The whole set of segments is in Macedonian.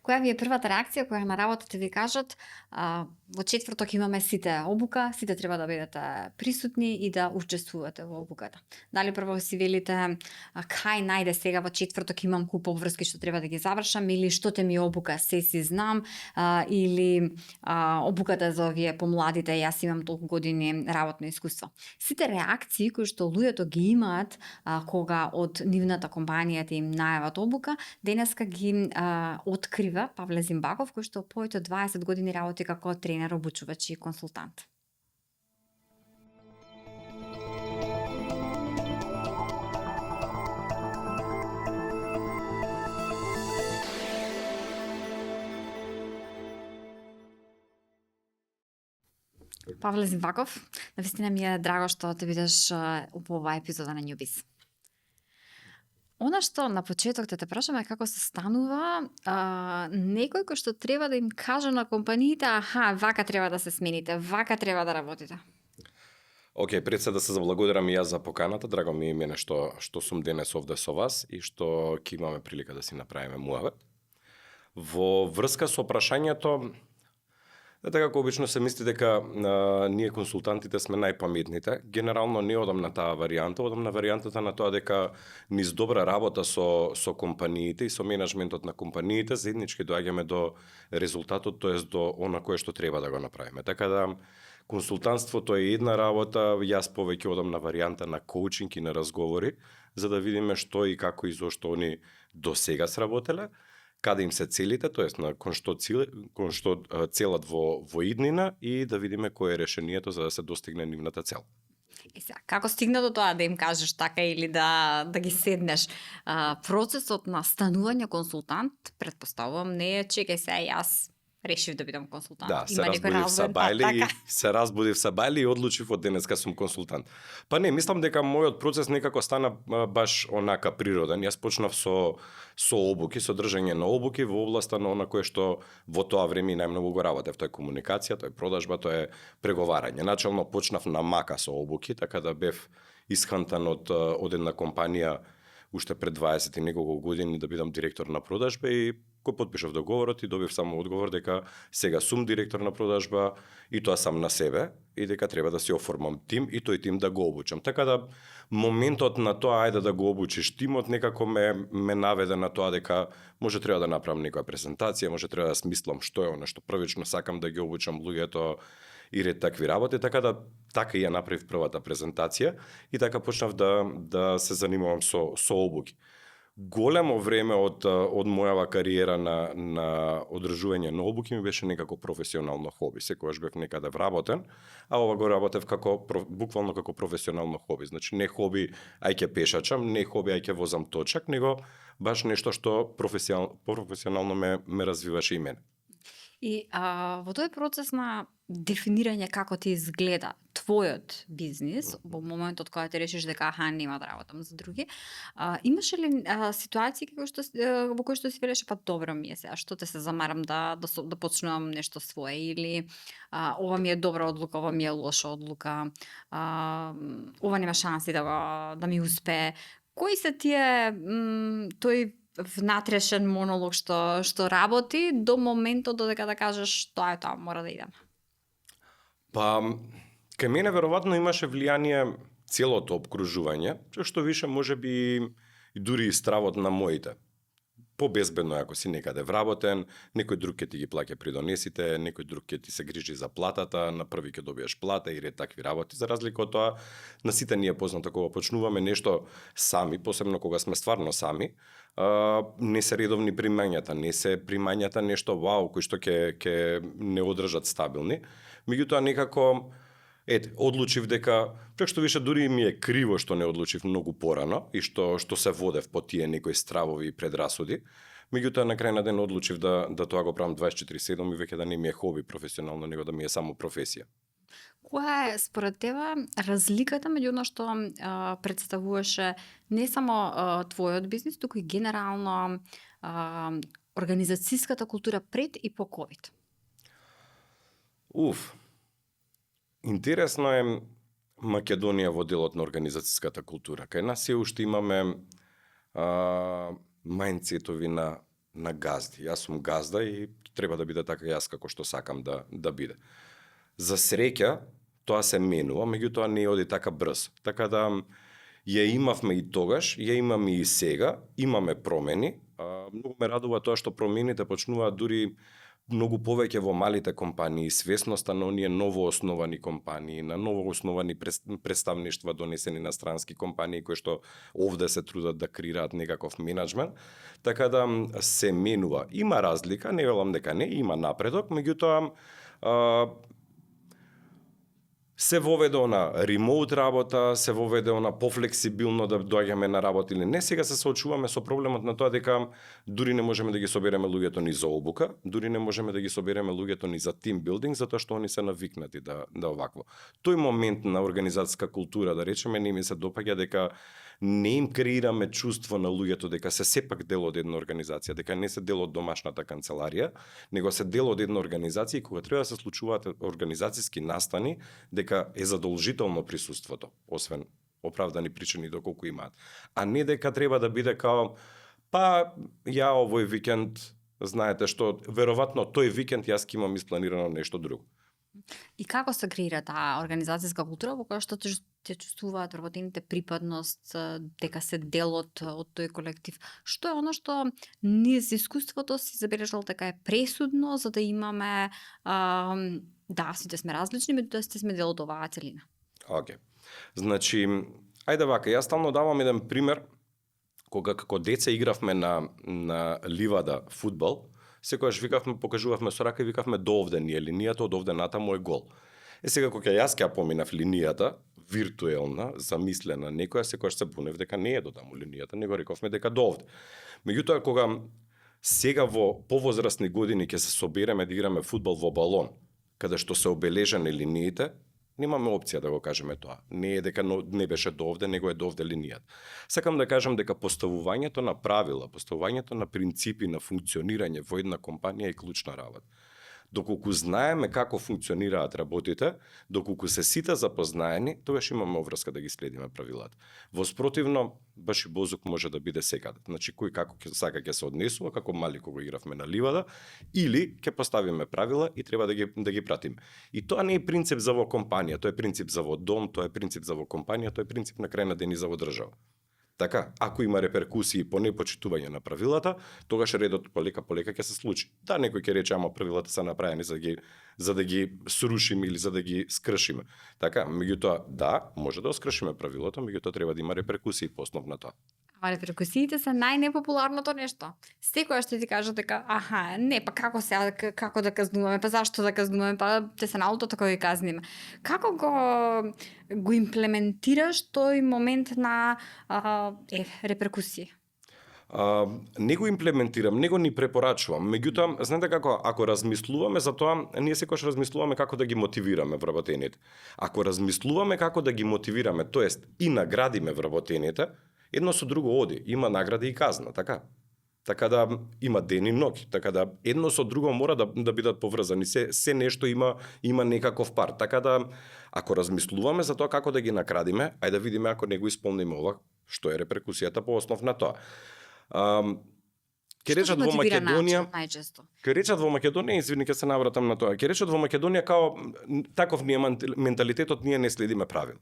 Која ви е првата реакција која на работата ви кажат во четврток имаме сите обука, сите треба да бидете присутни и да учествувате во обуката? Дали прво си велите кај најде сега во четврток имам куп обврски што треба да ги завршам, или што те ми обука се си знам, или обуката за овие помладите, јас имам толку години работно искуство. Сите реакции кои што луѓето ги имаат кога од нивната компанијата им најават обука, денеска ги открива Павле Зимбаков, кој што повеќе од 20 години работи како тренер, обучувач и консултант. Павле Зимбаков, навистина ми е драго што те видиш во оваа епизода на Newbiz. Она што на почеток те прашаме како се станува некој кој што треба да им каже на компаниите, вака треба да се смените, вака треба да работите. Океј, пред се да се заблагодарам и јас за поканата, драго ми е мене што сум денес овде со вас и што ќе имаме прилика да си направиме муавет. Во врска со прашањето, така како обично се мисли дека ние консултантите сме најпаметните, генерално не одам на таа варијанта, одам на варијантата на тоа дека низ добра работа со компаниите и со менеджментот на компаниите заеднички доаѓаме до резултатот, тоест до она кое што треба да го направиме. Така да консултантството е една работа, јас повеќе одам на варијанта на коучинг и на разговори, за да видиме што и како и зошто они до сега сработеле, каде им се целите, тоест на кон што целат во иднина и да видиме кое е решението за да се достигне нивната цел. И сега, како стигна до тоа да им кажеш така или да ги седнеш? Процесот на станување консултант, предпоставувам, не е чекај се, јас решив да бидам консултант. Да, се разбудив са бајли и се разбудив са бајли и одлучив од денеска сум консултант. Па не, мислам дека мојот процес некако стана баш онака природен. Јас почнав со обуки, со држање на обуки во областа на она кое што во тоа време најмногу го работев. Тоа е комуникација, тоа е продажба, тоа е преговарање. Начално почнав на мака со обуки, така да бев исхантан од една компанија уште пред 20 и неколку години да бидам директор на продажба и кој потпишав договорот и добив само одговор дека сега сум директор на продажба и тоа сам на себе и дека треба да си оформам тим и тој тим да го обучам. Така да моментот на тоа ајде да го обучиш тимот некако ме наведе на тоа дека може треба да направам некоја презентација, може треба да смислам што е она што првично сакам да ги обучам луѓето и ред такви работи, така и ја направив првата презентација и така почнав да се занимавам со обуки. Големо време од мојава кариера на одржување на обуки ми беше некако професионално хоби. Секогаш бев некаде вработен, а ова го работев буквално како професионално хоби. Значи не хоби ај ќе пешачам, не хоби ај ќе возам точак, него баш нешто што професионално ме развиваше и мене. И во тој процес на дефинирање како ти изгледа твојот бизнис, во моментот кога ти решиш дека нема да работам за други, имаше ли ситуации во кои што си велеше па добро ми е сега, што те се замарам да почнувам нешто свое, или ова ми е добра одлука, ова ми е лоша одлука, ова нема шанси да ми успее. Кои се тие тој внатрешен монолог што работи до моментот додека да кажеш тоа е тоа, мора да идам? Па, кај мене веројатно имаше влијание целото обкружување, што више можеби и дури и стравот на моите. Побезбедно ако си некаде вработен, некој друг ќе ти ги плаќа придонесите, некој друг ќе ти се грижи за платата, на први ќе добиеш плата и ред такви работи. За разлика од тоа, на сите ни е познато кога почнуваме нешто сами, посебно кога сме стварно сами, не се редовни примањата, не се примањата нешто вау кои што ќе не одржат стабилни. Меѓутоа некако одлучив дека, чак што више дури ми е криво што не одлучив многу порано и што се водев по тие некои стравови и предрасуди. Меѓутоа на крај на ден одлучив да тоа го правам 24/7 и веќе да не ми е хоби професионално, него да ми е само професија. Која е според тебе разликата меѓу она што представуваше не само твојот бизнис, туку и генерално организацијската култура пред и по ковид? Интересно е Македонија во делот на организацијската култура. Кај нас се уште имаме мајндсетови на на газди. Јас сум газда и треба да биде така јас како што сакам да биде. За среќа, тоа се менува, меѓутоа не оди така брз. Така да ја имавме и тогаш, ја имаме и сега, имаме промени. Многу ме радува тоа што промените почнуваат дури многу повеќе во малите компании, свесноста на оние новоосновани компании, на новоосновани представништва донесени на странски компании кои што овде се трудат да креираат некаков менеджмент, така да се менува. Има разлика, не велам дека не, има напредок, меѓутоа се воведе на ремоут работа, се воведе на пофлексибилно да доаѓаме на работа или не. Сега се соочуваме со проблемот на тоа дека дури не можеме да ги собереме луѓето ни за обука, дури не можеме да ги собереме луѓето ни за тим билдинг, затоа што они се навикнати да овакво. Тој момент на организацијска култура, да речеме, не ми се допаѓа, дека не им креираме чувство на луѓето дека се сепак дел од една организација, дека не се дел од домашната канцеларија, него се дел од една организација и кога треба да се случуваат организацијски настани, дека е задолжително присуството, освен оправдани причини доколку имаат. А не дека треба да биде као, па ја овој викенд, знаете што, веројатно тој викенд јас ќе имам испланирано нешто друго. И како се креира таа организацијска култура во која што те чувствуваат вработените припадност, дека се дел од тој колектив? Што е оно што низ искуството си забележал дека е пресудно за да имаме да, сите сме различни, меѓутоа сите сме дел од оваа целина? Океј. Значи, ајде вака, јас стално давам еден пример кога како деца игравме на ливада фудбал. Секогаш викавме, покажувавме со рака и викавме до овде ни е линијата, од овде натаму е гол. Сега кога јас ќе поминав линијата, виртуелна, замислена некоја, секогаш се бунев дека не е до таму линијата, него рековме дека до овде. Меѓутоа кога сега во повозрастни години ќе се собереме да играме фудбал во балон, каде што се обележани линиите, немаме опција да го кажеме тоа. Не е дека не беше до овде, него е до овде линијата. Сакам да кажам дека поставувањето на правила, поставувањето на принципи на функционирање во една компанија е клучна работа. Доколку знаеме како функционираат работите, доколку се сите запознаени, тогаш имаме обврска да ги следиме правилата. Во спротивно, баш и бозук може да биде секаде. Значи, кој како сака ќе се однесува, како мали кога игравме на ливада, или ќе поставиме правила и треба да ги пратиме. И тоа не е принцип за во компанија, тоа е принцип за во дом, тоа е принцип за во компанија, тоа е принцип на крај на ден и за во држава. Така, ако има реперкусии по непочитување на правилата, тогаш редот полека ќе се случи. Да, некој ќе рече, ама правилата се направени за да ги срушиме или за да ги скршиме. Така, меѓутоа, да, може да скршиме правилото, меѓутоа треба да има реперкусии по основ на тоа. Ама реперкусиите се најнепопуларното нешто. Секоја што ти кажа дека, не, па како да казнуваме, па зашто да казнуваме, па те се наутото кога ги казниме. Како го имплементираш тој момент на реперкусии? Не го имплементирам, не го ни препорачувам. Меѓутоа, знаете како, ако размислуваме за тоа, ние секогаш размислуваме како да ги мотивираме вработените. Ако размислуваме како да ги мотивираме, тоест и наградиме вработените, едно со друго оди, има награди и казна, така? Така да има ден и ноќ, така да едно со друго мора да бидат поврзани. Се нешто има некаков пар. Така да ако размислуваме за тоа како да ги наградиме, ајде да видиме ако не го исполниме ова, што е реперкусијата по основ на тоа. Ке речат во Македонија, извини, ке се навратам на тоа. Ке речат во Македонија као таков ни е менталитетот, ние не следиме правила.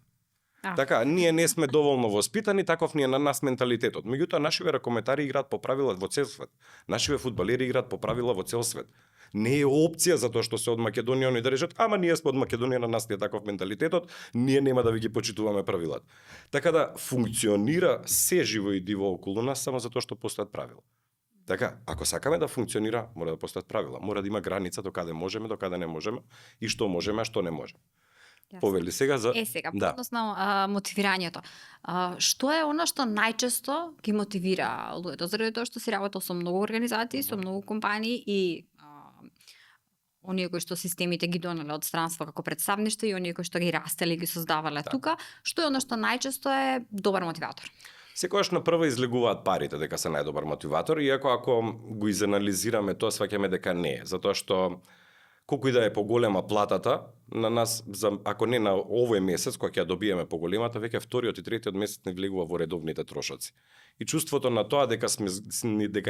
Така, ние не сме доволно воспитани, таков ни е на нас менталитетот. Меѓутоа, нашиве ракометари играат по правила во цел свет. Нашиве фудбалери играат по правила во цел свет. Не е опција затоа што се од Македонија, они да речат, ама ние сме од Македонија, на нас не е таков менталитетот, ние нема да ви ги почитуваме правилата. Така да функционира се живо и диво околу нас само затоа што постојат правила. Така, ако сакаме да функционира, мора да постојат правила. Мора да има граница до каде можеме, до каде не можеме и што можеме, а што не можеме. Повели сега за... сега, односно мотивирањето. Што е она што најчесто ги мотивира луѓето? Заради тоа што си работел со многу организации, со многу компании и оние кои што системите ги донале од странство како представништво и оние кои што ги растеле и ги создавале тука, што е она што најчесто е добар мотиватор? Секогаш на прво излегуваат парите дека се најдобар мотиватор, иако ако го изанализираме тоа, сваќаме дека не е, затоа што колку и да е поголема платата, на нас, ако не на овој месец, кога ќе ја добиеме поголемата, веќе вториот и третиот месец не влегува во редовните трошоци. И чувството на тоа дека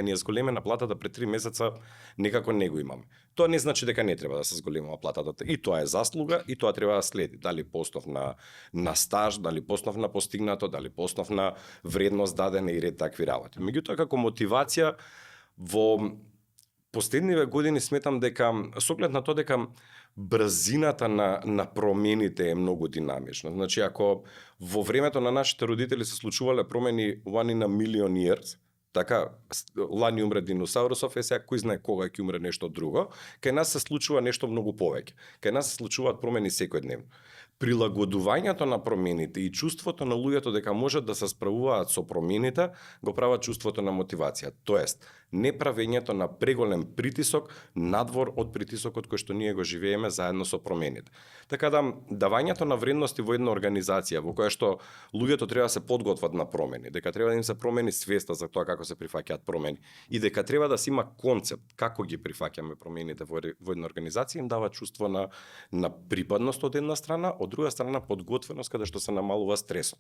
ни е зголемена платата пред 3 месеца, некако не го имаме. Тоа не значи дека не треба да се зголемува платата. И тоа е заслуга, и тоа треба да следи. Дали по основ на стаж, дали по основ на постигнато, дали по основ на вредност дадена и ред такви работи. Меѓутоа, како мотивација, во последниве години сметам дека, со оглед на тоа дека брзината на промените е многу динамична. Значи, ако во времето на нашите родители се случувале промени one in a million years, така, лани умре диносаурусов, сега кој знае кога ќе умре нешто друго, кај нас се случува нешто многу повеќе. Кај нас се случуваат промени секојдневно. Прилагодувањето на промените и чувството на луѓето дека можат да се справуваат со промените го прават чувството на мотивација. Тоест, неправењето на преголем притисок надвор од притисокот кој што ние го живееме заедно со промените. Така да, давањето на вредности во една организација во која што луѓето треба да се подготват на промени, дека треба да им се промени свеста за тоа како се прифаќаат промени и дека треба да се има концепт како ги прифаќаме промените во една организација, им дава чувство на припадност од една страна, од друга страна подготвеност каде што се намалува стресот.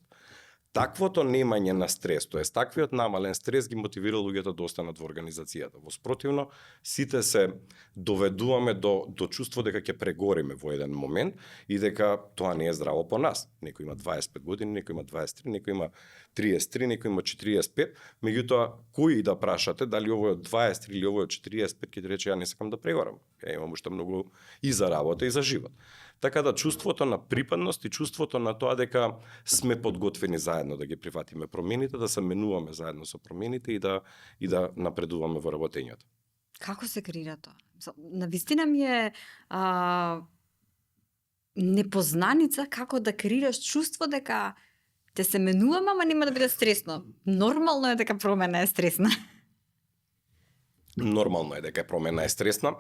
Таквото немање на стрес, тоест таквиот намален стрес ги мотивира луѓето да останат во организацијата. Во спротивно, сите се доведуваме до чувство дека ќе прегориме во еден момент и дека тоа не е здраво по нас. Некој има 25 години, некој има 23, некој има 33, некој има 45, меѓутоа кој да прашате дали овој од 23 или овој од 45 ќе рече ја не сакам да прегорам. Ја имам уште многу и за работа и за живот. Така да чувството на припадност и чувството на тоа дека сме подготвени заедно да ги прифатиме промените, да се менуваме заедно со промените и да напредуваме во работењето. Како се креира тоа? Навистина ми е непознаница како да креираш чувство дека те се менуваме, ама нема да биде стресно. Нормално е дека промена е стресна. Нормално е дека промена е стресна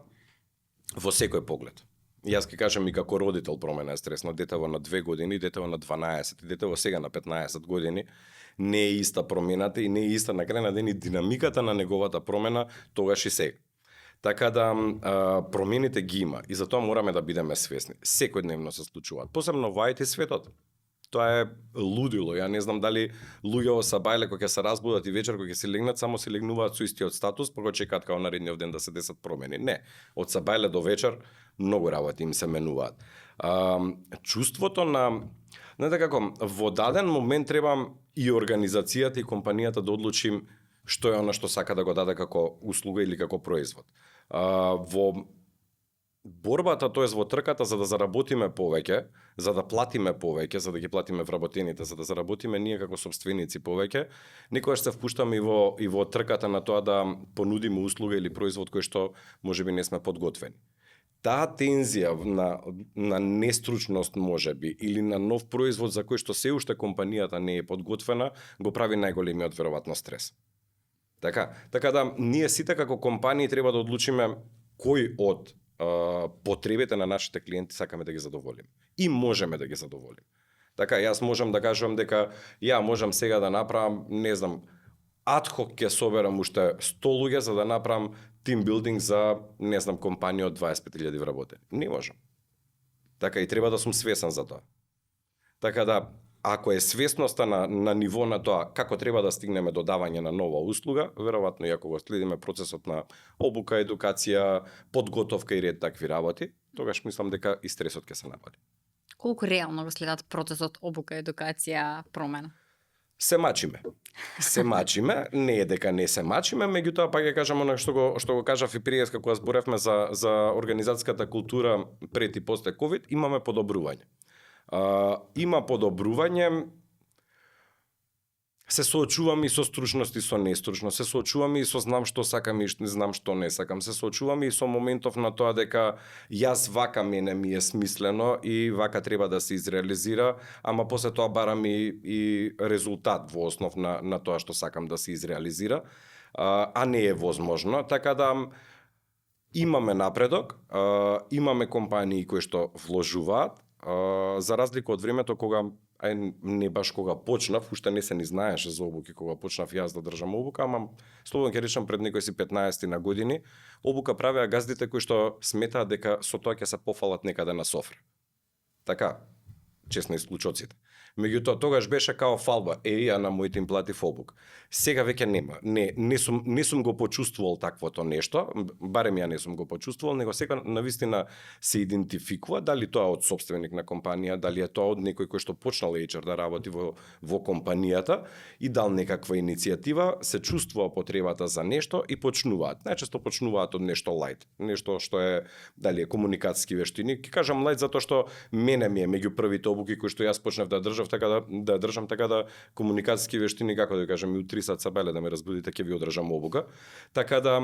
во секој поглед. Јас ќе кажам и како родител промена е стресна. Детево на 2 години, детево на 12, и детево сега на 15 години, не е иста промената и не е иста на крај на ден и динамиката на неговата промена тогаш и сега. Така да промените ги има и затоа мораме да бидеме свесни. Секојдневно се случуваат, посебно во IT светот. Тоа е лудило. Ја не знам дали луѓе во сабајле кога ќе се разбудат и вечер кога ќе се легнат, само се легнуваат со истиот статус, па го чекаат као наредниот ден да се десат промени. Не, од сабајле до вечер многу работи им се менуваат. Чувството на, знаете како, во даден момент треба и организацијата и компанијата да одлучим што е она што сака да го даде како услуга или како производ. Во борбата, тоест во трката за да заработиме повеќе, за да платиме повеќе, за да ги платиме вработените, за да заработиме ние како собственици повеќе, некогаш се впуштаме и во трката на тоа да понудиме услуга или производ кој што можеби не сме подготвени. Таа тензија на нестручност можеби или на нов производ за кој што се уште компанијата не е подготвена, го прави најголемиот веројатно стрес. Така да ние сите како компании треба да одлучиме кој од потребите на нашите клиенти сакаме да ги задоволиме. И можеме да ги задоволиме. Така, јас можам да кажам дека ја можам сега да направам, не знам, адхок ќе соберам уште 100 луѓе за да направам тимбилдинг за, не знам, компанија од 25.000 вработени. Не можам. Така и треба да сум свесен за тоа. Така да, ако е свесноста на ниво на тоа како треба да стигнеме до давање на нова услуга, веројатно и ако го следиме процесот на обука, едукација, подготовка и ред такви работи, тогаш мислам дека и стресот ќе се намали. Колку реално го следат процесот обука, едукација, промена? Се мачиме, не е дека не се мачиме, меѓутоа па ќе кажам она што го кажав и прие кога зборевме за организацијската култура пред и после ковид, имаме подобрување. Има подобрување, се соочуваме и со стручност и со нестручност, се соочуваме и со знам што сакам и не знам што не сакам, се соочуваме и со моментов на тоа дека јас вака мене ми е смислено и вака треба да се изреализира, ама после тоа барам и резултат во основ на тоа што сакам да се изреализира, а не е возможно, така да имаме напредок, имаме компании кои што вложуваат, за разлика од времето кога не баш кога почнав, уште не се ни знаеше за обуки кога почнав јас да држам обука, ама слободно ќе речам пред некои си 15 на години, обука правеа газдите кои што сметаат дека со тоа ќе се пофалат некаде на софра. Така, честно исклучоците. Меѓутоа, тогаш беше као фалба, ја на моите им платив обук. Сега веќе нема. Не сум го почувствувал таквото нешто, барем ја не сум го почувствувал, него сега навистина се идентификува, дали тоа од собственик на компанија, дали е тоа од некој кој што почнал HR да работи во компанијата и дал некаква иницијатива, се чувствува потребата за нешто и почнуваат. Најчесто почнуваат од нешто лајт, нешто што е, дали е комуникациски вештини. Ќе кажам лајт затоа што мене ми е меѓу првите обуки кои што јас почнав да држам, така да комуникациски вештини, како да кажам, и у 3 сат сабеле да ме разбудите, ќе ви одржам обука. Така да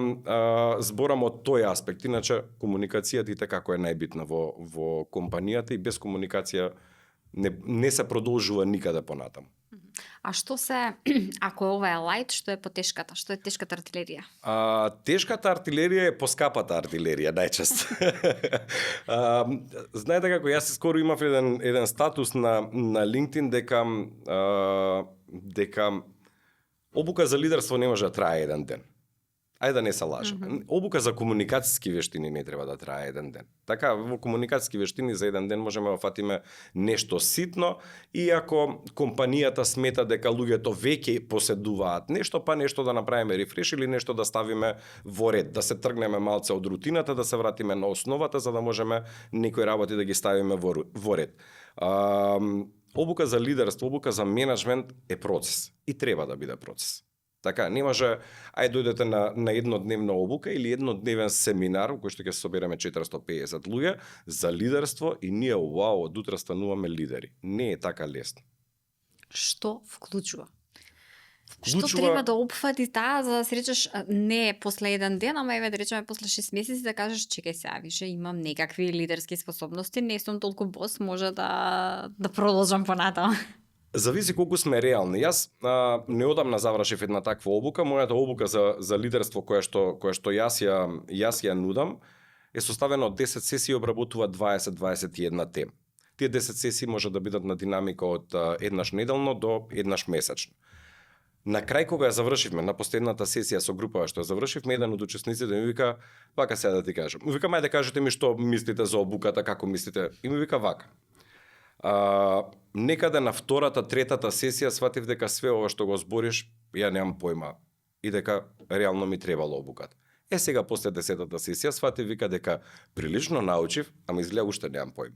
зборам од тој аспект, иначе комуникацијата и како е најбитна во компанијата и без комуникација не се продолжува никаде понатаму. А што се, ако ова е лајт, што е потешката? Што е тешката артилерија? Тешката артилерија е поскапата артилерија, најчесто. Знаете како, јас скоро имав еден статус на LinkedIn дека обука за лидерство не може да трае еден ден. Ајде да не се лажеме. Обука за комуникациски вештини не треба да трае еден ден. Така, во комуникациски вештини за еден ден можеме да фатиме нешто ситно, и ако компанијата смета дека луѓето веќе поседуваат нешто, па нешто да направиме рефреш или нешто да ставиме во ред, да се тргнеме малце од рутината, да се вратиме на основата, за да можеме некои работи да ги ставиме во ред. Обука за лидерство, обука за менеджмент е процес и треба да биде процес. Така, не може, дојдете на еднодневна обука или еднодневен семинар, во кој што ќе се собереме 450 луѓе за лидерство и ние, од утре стануваме лидери. Не е така лесно. Што вклучува? Што треба да опфати таа, за да се речеш не после еден ден, ама еве да речеме после 6 месеци да кажеш чекај сега, више имам некакви лидерски способности, не сум толку бос, може да продолжам понатаму. Зависи колку сме реални. Јас неодамна завршив една таква обука. Мојата обука за лидерство која што јас ја нудам е составена од 10 сесии и обработува 20-21 теми. Тие 10 сесии може да бидат на динамика од еднаш неделно до еднаш месечно. На крај кога ја завршивме, на последната сесија со групава што ја завршивме, еден од учесниците ми вика, вака сега да ти кажам. Вика, мај да кажете ми што мислите за обуката, како мислите. И ми вика вака. Некаде на втората, третата сесија сватив дека све ова што го збориш, ја немам појма и дека реално ми требало обуката. Сега после 10-та сесија сватив вика дека прилично научив, ама изгледа уште немам појма.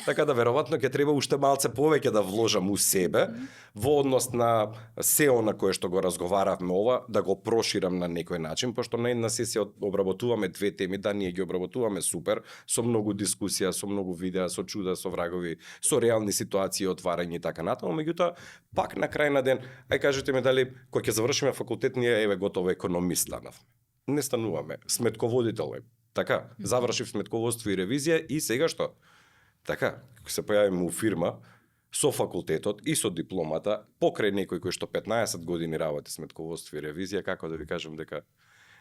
Така да веројатно ќе треба уште малце повеќе да вложам у себе во однос на се она кое што го разговаравме ова, да го проширам на некој начин, пошто на една сесија обработуваме 2 теми, да ние ги обработуваме супер, со многу дискусија, со многу видеа, со чуда, со врагови, со реални ситуации, отварање и така натаму, меѓутоа пак на крај на ден, кажете ми дали кога ќе завршиме факултет ние готово економист станавме. Не стануваме, сметководител е. Така, завршив сметководство и ревизија и сега што? Така, се појавиме у фирма со факултетот и со дипломата, покрај некој кој што 15 години работи сметководство и ревизија, како да ви кажам дека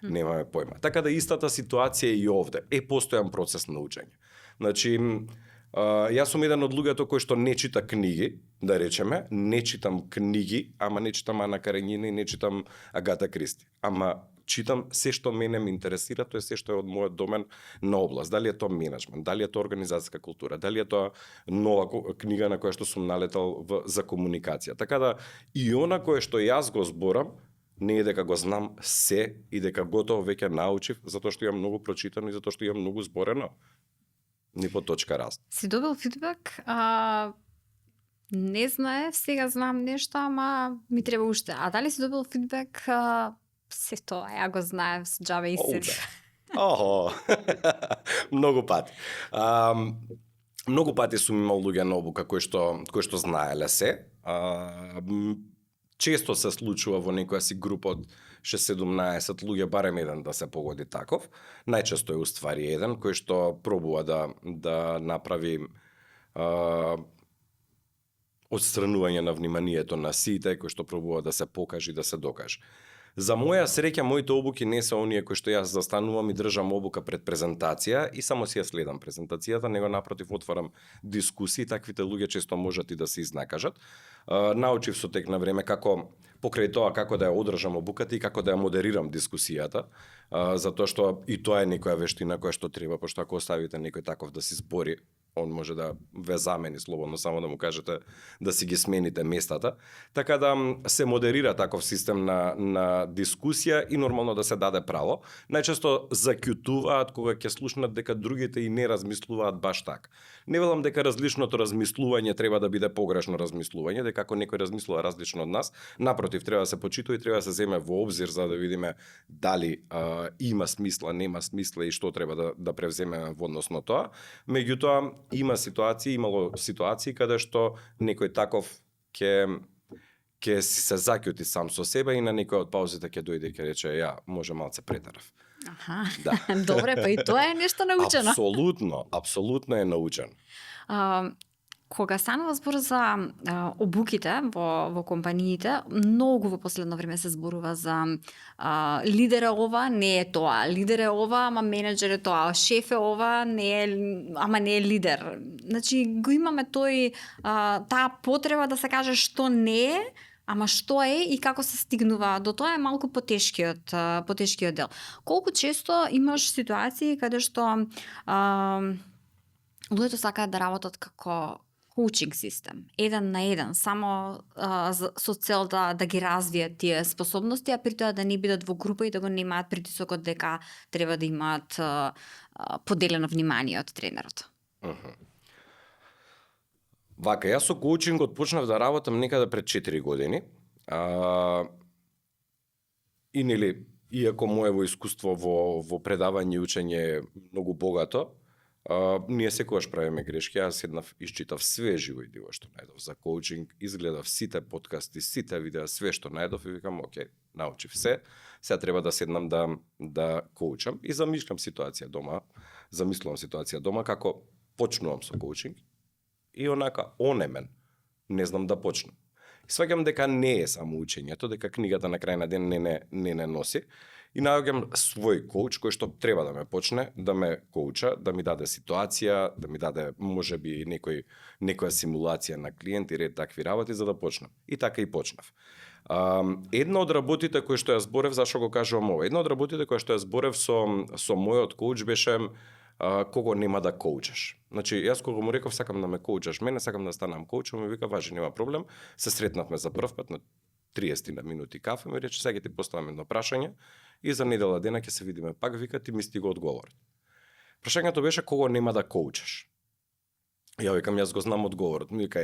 немаме појма. Така да истата ситуација и овде. Постојан процес на учење. Значи, јас сум еден од луѓето кој што не чита книги, да речеме, не читам книги, ама не читам Ана Каренина и не читам Агата Кристи. Ама читам се што мене ме интересира, тоа е се што е од мојот домен на област. Дали е тоа менеджмент, дали е тоа организацијска култура, дали е тоа нова книга на која што сум налетал за комуникација. Така да и она кое што јас го зборам, не е дека го знам се и дека готово веќе научив, затоа што имам многу прочитано и затоа што имам многу зборено. Ни по точка раз. Си добил фидбек, не знаев, сега знам нешто, ама ми треба уште. А дали си добил фидбек, се тоа, ја го знаев, с џабе и се. Многу пати. Многу пати сум имал луѓе на обука кои што знаеле се. Често се случува во некоја си група од 6-17 луѓе, барем еден да се погоди таков. Најчесто е уствари еден кој што пробува да направи отстранување на вниманието на сите, кој што пробува да се покаже и да се докаже. За моја среќа, моите обуки не се оние кои што јас застанувам и држам обука пред презентација и само си ја следам презентацијата, него напротив отварам дискусии, таквите луѓе често можат и да се изнакажат. Научив со тек на време како покрај тоа како да ја одржам обуката и како да ја модерирам дискусијата, затоа што и тоа е некоја вештина која што треба, пошто ако оставите некој таков да си збори, он може да ве замени слободно, само да му кажете да си ги смените местата. Така да се модерира таков систем на дискусија и нормално да се даде право. Најчесто заќутуваат кога ќе слушнат дека другите и не размислуваат баш така. Не велам дека различното размислување треба да биде погрешно размислување, дека ако некој размислува различно од нас, напротив, треба да се почитува и треба да се земе во обзир за да видиме дали има смисла, нема смисла и што треба да превземеме во однос на тоа. Меѓутоа, имало ситуации каде што некој таков ќе си се заќути сам со себе и на некој од паузите ќе дојде и ќе рече ја, може малце претарав. Аха. Да. Добре, па и тоа е нешто научено. Апсолутно е научено. Кога станува збор за обуките во компаниите, многу во последно време се зборува за лидер е ова, не е тоа, лидер е ова, ама менеджер е тоа, шеф е ова, ама не е лидер. Значи го имаме таа потреба да се каже што не е, ама што е и како се стигнува до тоа е малку потешкиот дел. Колку често имаш ситуации каде што луѓето сакаат да работат како коучинг систем, еден на еден, само со цел да ги развијат тие способности, а при тоа да не бидат во група и да го немаат притисокот дека треба да имаат поделено внимание од тренерот. Вака, јас со коучингот почнав да работам некаде пред 4 години. И нели, иако моево искуство во предавање и учење е многу богато, ние секогаш правиме грешки. Јас седнав, исчитав све живо и диво што најдов за коучинг, изгледав сите подкасти, сите видеа, све што најдов и викам, окей, научив се, сега треба да седнам да коучам и замислувам ситуација дома како почнувам со коучинг и онака онемен, не знам да почнам. Сваќам дека не е само учењето, дека книгата на крај на ден не носи. И наоѓам свој коуч кој што треба да ме почне, да ме коуча, да ми даде ситуација, да ми даде можеби некоја симулација на клиент и ред такви работи за да почнам. И така и почнав. Една од работите кои што ја зборев, зашо го кажувам ова? Една од работите кои што ја зборев со мојот коуч беше кого нема да коучаш. Значи, јас кога му реков сакам да ме коучаш, мене сакам да станам коуч, ми вика важи, нема проблем. Се сретнавме за прв пат на 30 на минути кафе, ми рече сега ќе ти поставам едно прашање и за недела дена ќе се видиме пак, вика ти ми стига одговорот. Прашањето беше кого нема да коучаш. Ја викам јас го знам одговорот, ми вика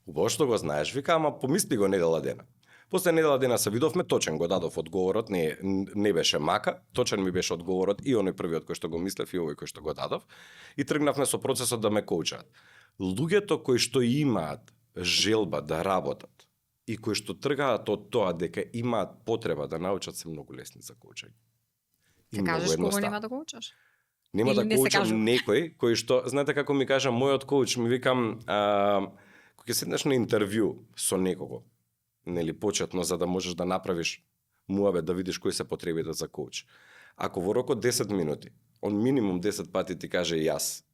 убаво што го знаеш, вика ама помисли го недела дена. После недела дена се видовме, точен го дадов одговорот, не беше мака, точен ми беше одговорот и оној првиот кој што го мислев и овој кој што го дадов и тргнавме со процесот да ме коучаат. Луѓето кои што имаат желба да работат и кои што тргаат од тоа дека имаат потреба да научат се многу лесни за коучање. Ти кажеш кого нема да коучаш? Нема да коучам некој кој што, знаете како ми кажа мојот коуч, ми викам, кога ќе седнеш на интервју со некого, нели почетно за да можеш да направиш муабет, да видиш кои се потребите за коуч. Ако во рок од 10 минути, он минимум 10 пати ти каже јас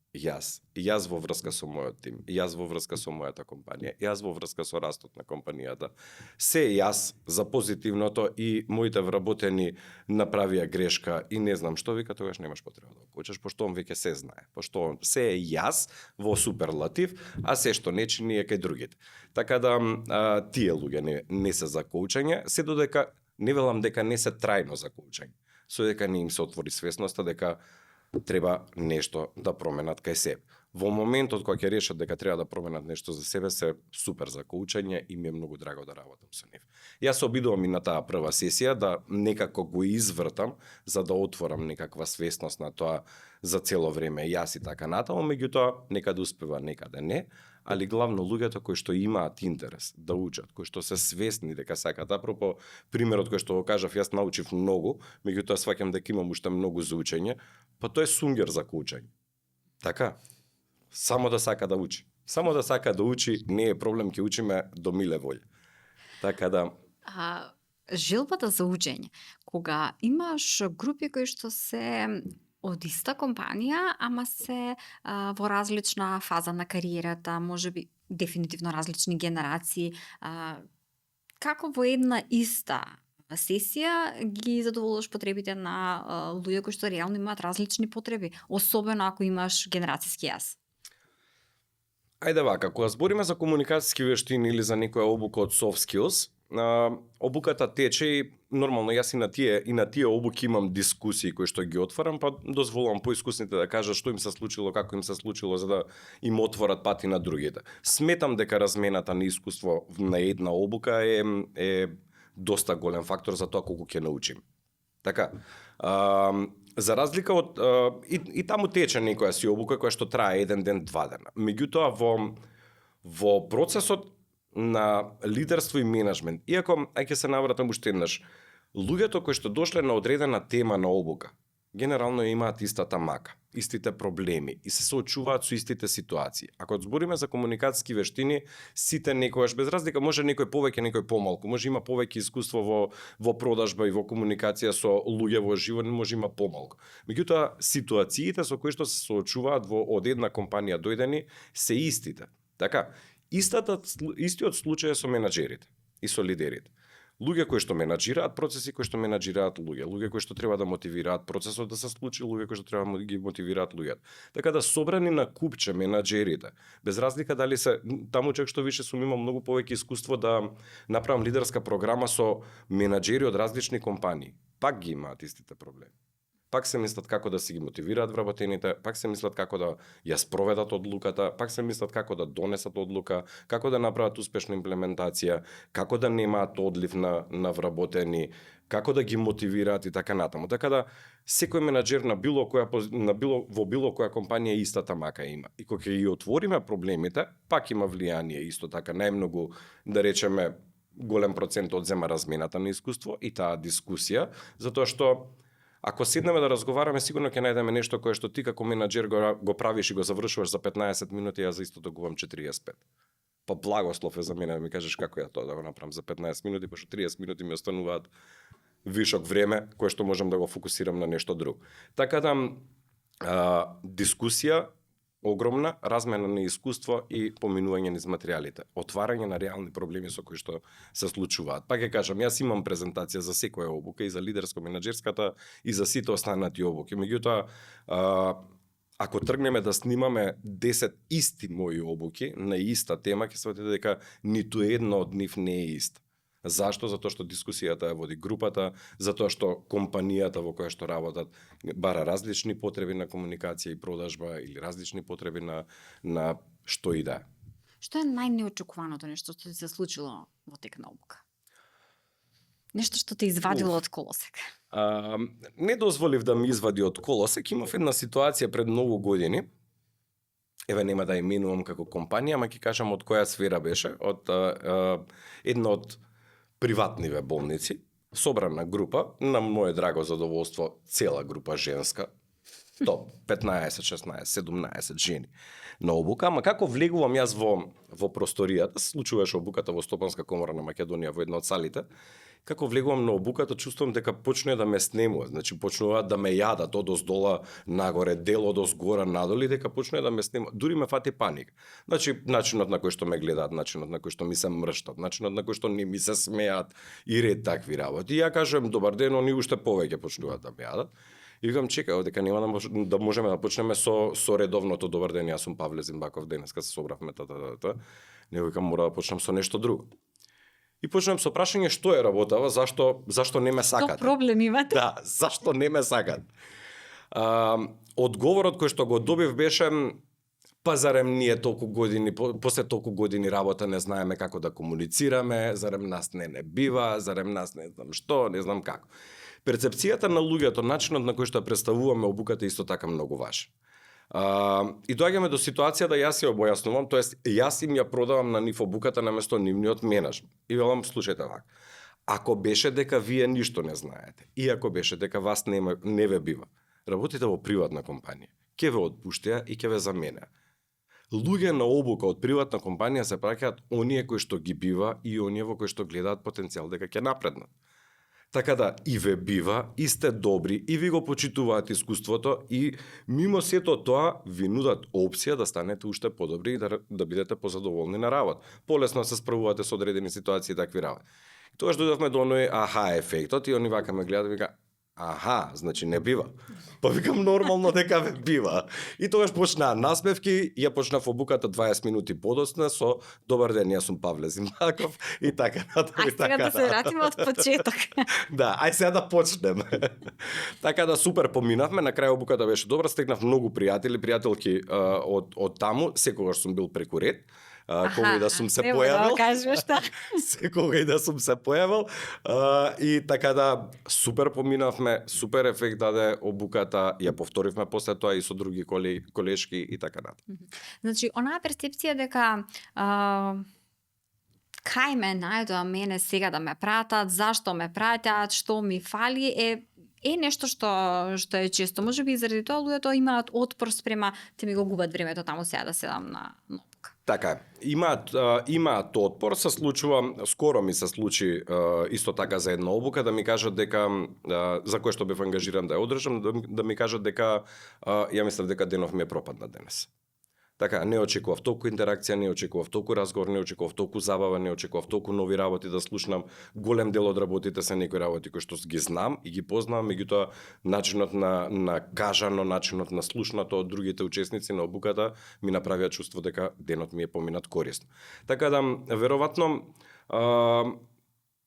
во врска со мојот тим, јас во врска со мојата компанија, јас во врска со растот на компанијата, се јас за позитивното и моите вработени направија грешка и не знам што, вика тогаш немаш потреба да коучаш, пошто он веќе се знае, пошто он се е јас во суперлатив, а се што не чини е кај другите. Така да тие луѓе не се за коучање, се додека не велам дека не се трајно за коучање, со дека не им се отвори свесноста дека треба нешто да променат кај себе. Во моментот кога ќе решат дека треба да променат нешто за себе, се супер за коучање и ми е многу драго да работам со нив. Јас се обидувам и на таа прва сесија да некако го извртам за да отворам некаква свесност на тоа за цело време јас и така натаму, меѓутоа некаде успева, некаде не, али главно луѓето кои што имаат интерес да учат, кои што се свесни дека сакаат. Апропо примерот кој што го кажав, јас научив многу, меѓутоа сваќам дека имам уште многу за учење, па тоа е сунгер за коучање. Така, само да сака да учи. Само да сака да учи, не е проблем, ќе учиме до миле волја. Така да... желбата за учење, кога имаш групи кои што се од иста компанија, ама се во различна фаза на кариерата, можеби дефинитивно различни генерации, како во една иста сесија ги задоволуваш потребите на луѓе кои што реално имаат различни потреби, особено ако имаш генерацијски јаз? Ајде вака, кога збориме за комуникацијски вештини или за некоја обука од soft skills, обуката тече и нормално јас и на тие обуки имам дискусии кои што ги отварам, па дозволувам поискусните да кажат што им се случило, како им се случило, за да им отворат пати на другите. Сметам дека размената на искуство на една обука е доста голем фактор за тоа колку ќе научим. Така, за разлика од и таму тече некоја си обука која што трае 1 ден, 2 дена. Меѓутоа во процесот на лидерство и менеджмент, иако ќе се навратам уште еднаш, луѓето кои што дошле на одредена тема на обука, генерално имаат истата мака, истите проблеми и се соочуваат со истите ситуации. Ако збориме за комуникацијски вештини, сите некогаш без разлика, може некој повеќе, некој помалку, може има повеќе искуство во продажба и во комуникација со луѓе во живот, може има помалку. Меѓутоа, ситуациите со кои што се соочуваат од една компанија дојдени се истите. Така, истиот случај е со менаџерите и со лидерите. Луѓе кои што менаџираат процеси, кои што менаџираат луѓе кои што треба да мотивираат процесот да се случи, луѓе кои што треба да ги мотивираат луѓето. Така да собрани на купче менаџерите, без разлика дали се таму човек што више сум имал многу повеќе искуство да направам лидерска програма со менаџери од различни компании, пак ги имаат истите проблеми. Пак се мислат како да си ги мотивираат вработените, пак се мислат како да ја спроведат одлуката, пак се мислат како да донесат одлука, како да направат успешна имплементација, како да немаат одлив на вработени, како да ги мотивираат и така натаму. Така да секој менаџер во било која компанија истата мака има. И кога ќе ги отвориме проблемите, пак има влијание исто така, најмногу да речеме голем процент одзема размената на искуство и таа дискусија, затоа што ако седнеме да разговараме, сигурно ќе најдеме нешто кое што ти како менаџер го правиш и го завршуваш за 15 минути, јас за истото го губам 45. Па благослов е за мене да ми кажеш како ја тоа да го направам за 15 минути, пошто 30 минути ми остануваат вишок време кое што можам да го фокусирам на нешто друго. Така да дискусија огромна, размена на искуство и поминување низ материјалите, отварање на реални проблеми со кои што се случуваат. Пак ќе кажам, јас имам презентација за секоја обука и за лидерско-менаџерската и за сите останати обуки. Меѓутоа, ако тргнеме да снимаме 10 исти мои обуки на иста тема, ќе сватите дека ниту една од нив не е иста. Зашто? Затоа што дискусијата ја води групата, затоа што компанијата во која што работат бара различни потреби на комуникација и продажба или различни потреби на што и да е. Што е најнеочекуваното нешто што ти се случило во тек на обука? Нешто што те извадило од колосек? Не дозволив да ми извади од колосек. Имав една ситуација пред многу години. Еве нема да именувам како компанија, ама ќе кажам од која сфера беше, од една од приватниве болници, собрана група, на моје драго задоволство, цела група женска, топ 15, 16, 17 жени на обука, ама како влегувам јас во просторијата, се случуваше обуката во Стопанска комора на Македонија во една од салите, како влегувам на обуката, чувствувам дека почне да ме снемува, значи почнуваат да ме јадат од оздола нагоре, дел од озгора надоли, дека почне да ме снемува, дури ме фати паника. Значи начинот на кој што ме гледаат, начинот на кој што ми се мрштат, начинот на кој што не ми се смеат и ред такви работи. И ја кажам добар ден, они уште повеќе почнуваат да ме јадат. И викам, чекај, дека нема да можеме да почнеме со редовното добар ден, јас сум Павле Зимбаков, денеска се собравме Не викам, мора да почнам со нешто друго. И почнем со прашање што е работава, зашто не ме сакат. Што проблем имате? Да, зашто не ме сакат. Одговорот кој што го добив беше, па зарем ние толку години, после толку години работа не знаеме како да комуницираме, зарем нас не бива, зарем нас не знам што, не знам како. Перцепцијата на луѓето, начинот на кој што представуваме обуката исто така многу важен. И доаѓаме до ситуација да јас ја обојаснувам, тоест јас им ја продавам на нив обуката наместо нивниот менеджмент. И велам, слушајте вака, ако беше дека вие ништо не знаете, и ако беше дека вас не ве бива, работите во приватна компанија, ќе ве отпуштија и ќе ве заменеа. Луѓе на обука од приватна компанија се праќаат оние кои што ги бива и оние во кои што гледаат потенцијал дека ќе напреднат. Така да и ве бива, и сте добри, и ви го почитуваат искуството, и мимо сето тоа ви нудат опција да станете уште подобри и да бидете позадоволни на работа. Полесно се справувате со одредени ситуации и такви работи. Тогаш дојдовме до оној аха ефектот и они вака ме гледаат и вика, аха, значи не бива. Па викам нормално дека ве бива. И тогаш почнаа насмевки, ја почнав обуката 20 минути подоцна со добар ден, јас сум Павле Зимаков и така натаму. Ај сега да се вратиме од почеток. Да, ај сега да почнеме. Така да супер поминавме, на крај обуката беше добра, стекнав многу пријателки од таму, секогаш сум бил преку ред. Кога и да сум се појавил. Секога и да сум се појавил. И така да супер поминавме, супер ефект даде обуката, ја повторивме после тоа и со други колешки и така натаму. Значи, онаа перцепција дека кај ме најдоа мене сега да ме пратат, зашто ме пратат, што ми фали е нешто што е често. Можеби и заради тоа луѓето имаат отпор спрема те ми го губат времето таму сега да седам на обука. Така е. Имаат отпор, се случува, скоро ми се случи исто така за една обука да ми кажат дека за кој што бев ангажиран да ја одржам, да ми кажат дека ја мислев дека денов ми е пропадна денес. Така, не очекував толку интеракција, не очекував толку разговор, не очекував толку забава, не очекував толку нови работи да слушнам. Голем дел од работите се некои работи кои што ги знам и ги познавам, меѓутоа начинот на кажано, начинот на слушнато од другите учесници на обуката ми направија чувство дека денот ми е поминат корисно. Така да, веројатно,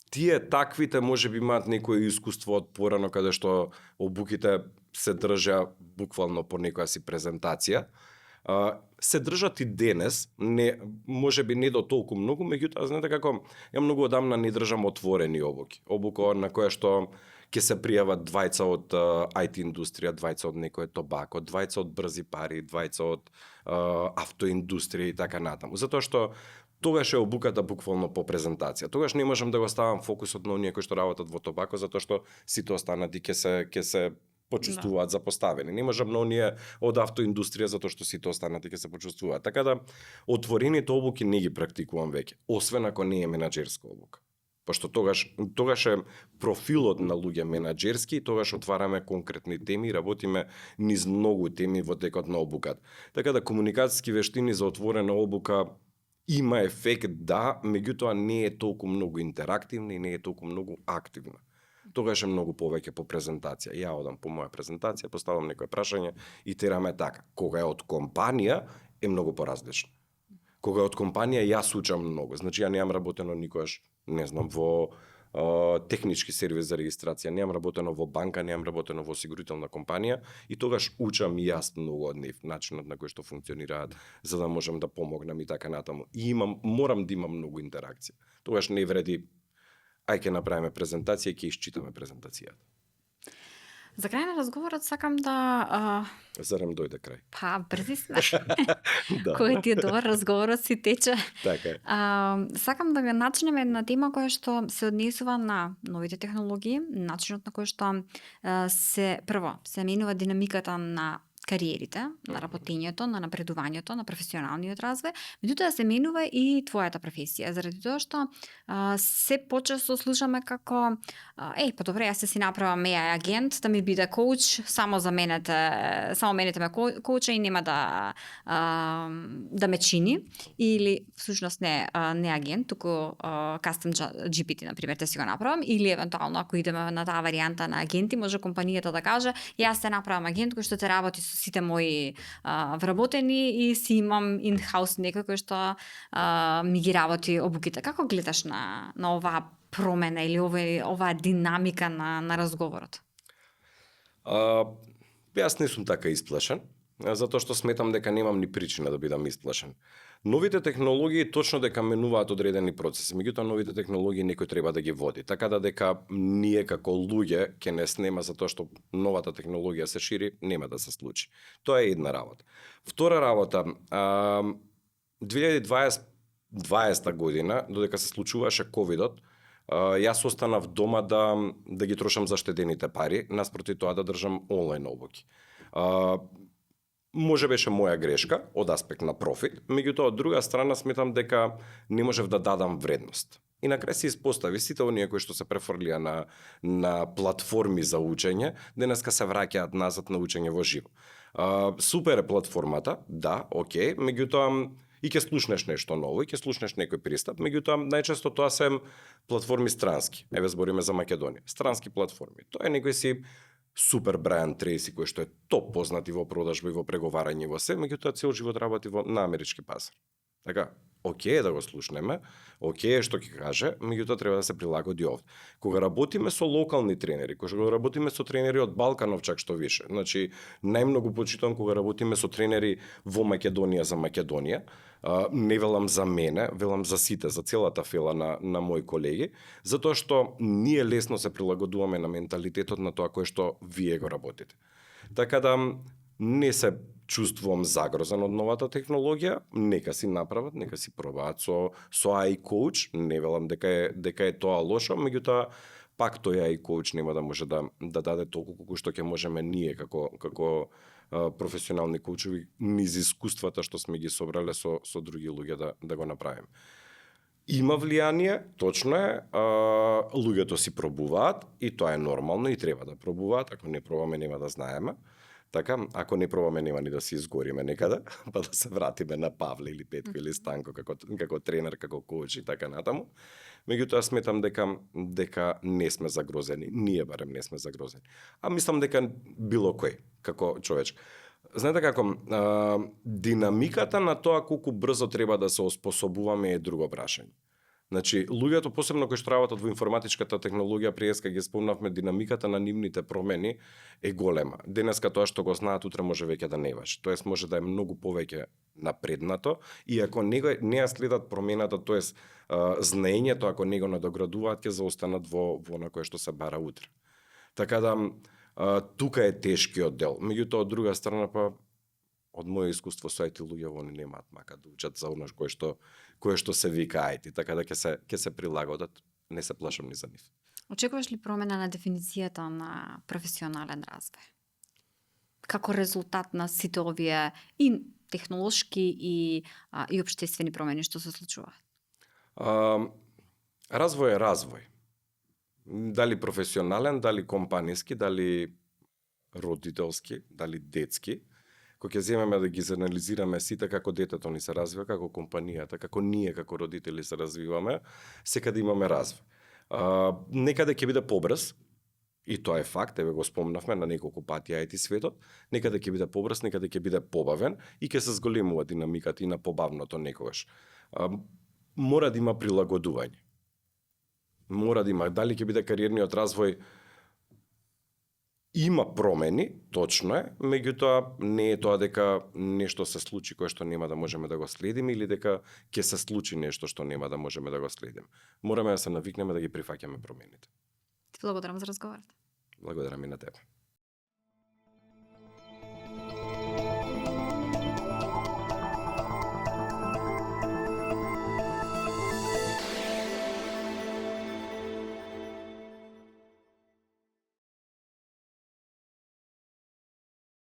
тие таквите можеби имаат некое искуство од порано каде што обуките се држа буквално по некоја си презентација. Се држат и денес, можеби не до толку многу, меѓутоа знаете како, ја многу одамна не држам отворени обуки. Обука на која што ќе се пријават двајца од IT индустрија, двајца од некој тобако, двајца од брзи пари, двајца од автоиндустрија и така натаму. Затоа што тогаш е обуката буквално по презентација. Тогаш не можам да го ставам фокусот на оние кои што работат во тобако, затоа што сите останати ќе се почувствуваат запоставени. Не можам на оние од автоиндустрија затоа што сите останати ќе се почувствуваат. Така да отворените обуки не ги практикувам веќе, освен ако не е менаџерска обука. Пошто тогаш е профилот на луѓе менаџерски, тогаш отвараме конкретни теми и работиме низ многу теми во текот на обуката. Така да комуникацијски вештини за отворена обука има ефект, да, меѓутоа не е толку многу интерактивна и не е толку многу активна. Тогаш е многу повеќе по презентација. Ја одам по моја презентација, поставам некој прашање и тераме така. Кога е од компанија, е многу поразлично. Кога е од компанија, јас учам многу. Значи, ја неам работено никогаш, не знам, во технички сервис за регистрација, неам работено во банка, неам работено во осигурителна компанија и тогаш учам и јас многу од нив, начинот на кој што функционираат, за да можам да помогнам и така натаму. И морам да имам многу интеракција. Тогаш не вреди ај ќе направиме презентација и ќе исчитаме презентацијата. За крај на разговорот сакам да... Зарем дојде крај? Па, брзи сме. Да. Кој ти е добар, разговорот си тече. Така е. Сакам да го начнеме една тема која што се однесува на новите технологии, начинот на кој што се менува динамиката на кариерите, на работењето, на напредувањето, на професионалниот развој, меѓутоа се менува и твојата професија, заради тоа што се почесто слушаме како па добре, јас си направам AI агент да ми биде коуч, само менете ме коуча и нема да ме чини, или всушност не агент, туку custom GPT на пример те си го направам, или евентуално ако идеме на таа варијанта на агенти, може компанијата да каже јас те направам агент кој што те работи со сите мои вработени и си имам in-house некој кој што ми ги работи обуките. Како гледаш на оваа промена или оваа динамика на разговорот? Јас не сум така исплашен, затоа што сметам дека немам ни причина да бидам исплашен. Новите технологии точно дека менуваат одредени процеси, меѓутоа новите технологии некој треба да ги води. Така да дека ние како луѓе ќе не снема затоа што новата технологија се шири, нема да се случи. Тоа е една работа. Втора работа, 2020 година, додека се случуваше ковидот, јас останав дома да ги трошам заштедените пари, наспроти тоа да држам онлайн обуки. Може беше моја грешка од аспект на профит, меѓутоа од друга страна сметам дека не можев да дадам вредност. И на крај се испостави сите оние кои што се префрлија на платформи за учење, денеска се враќаат назад на учење во живо. Супер е платформата, да, окей, меѓутоа и ќе слушнеш нешто ново, и ќе слушнеш некој пристап, меѓутоа најчесто тоа се платформи странски. Еве збориме за Македонија. Странски платформи. Тоа е некој си супер Брайан Трейси кој што е топ познати во продажба и во преговарање во се, меѓутоа цел живот работи на амерички пазар. Така, окей да го слушнеме, окей што ќе каже, меѓутоа треба да се прилагоди овде. Кога работиме со локални тренери, кога работиме со тренери од Балканов чак што више, значи најмногу почитувам кога работиме со тренери во Македонија за Македонија, не велам за мене, велам за сите, за целата фела на мои колеги, затоа што ние лесно се прилагодуваме на менталитетот на тоа кое што вие го работите. Така да не се чувствувам загрозен од новата технологија, нека си направат, нека си пробаат со AI коуч, не велам дека е тоа лошо, меѓутоа пак тој AI коуч нема да може да даде толку колку што ќе можеме ние како професионални коучеви низ искуствата што сме ги собрале со други луѓе да го направиме. Има влијание, точно е, луѓето си пробуваат и тоа е нормално и треба да пробуваат, ако не пробаме нема да знаеме. Така, ако не пробаме нема ни да се изгориме некаде, па да се вратиме на Павле или Петко или Станко како тренер, како коуч и така натаму. Меѓутоа сметам дека не сме загрозени, ние барем не сме загрозени. А мислам дека било кој како човечка. Знаете како, динамиката на тоа колку брзо треба да се оспособуваме е друго прашање. Значи, луѓето, посебно кои што работат во информатичката технологија, преска ги спомнавме, динамиката на нивните промени е голема. Денеска тоа што го знаат, утре може веќе да не важи. Тоест може да е многу повеќе напреднато и ако не ја следат промената, тоест знаењето, ако не го надоградуваат, ќе заостанат во на кое што се бара утре. Така да тука е тешкиот дел. Меѓутоа, од друга страна, па од моје искуство со IT луѓе они немаат мака да учат за оно кое што се вика IT, така да ќе се прилагодат, не се плашам ни за нив. Очекуваш ли промена на дефиницијата на професионален развој? Како резултат на сите овие и технолошки и општествени промени што се случуваат? Развој е развој. Дали професионален, дали компаниски, дали родителски, дали детски. Кога ќе земеме да ги анализираме сите како детето ни се развива, како компанијата, како ние како родители се развиваме, секаде имаме развој. Некаде ќе биде побрз, и тоа е факт, еве го спомнавме на неколку пати IT светот, некаде ќе биде побрз, некаде ќе биде побавен и ќе се зголемува динамиката и на побавното некогаш. Мора да има прилагодување. Мора да има, дали ќе биде кариерниот развој. Има промени, точно е, меѓутоа не е тоа дека нешто се случи кое што нема да можеме да го следиме или дека ќе се случи нешто што нема да можеме да го следиме. Мораме да се навикнеме да ги прифаќаме промените. Ти благодарам за разговорот. Благодарам и на тебе.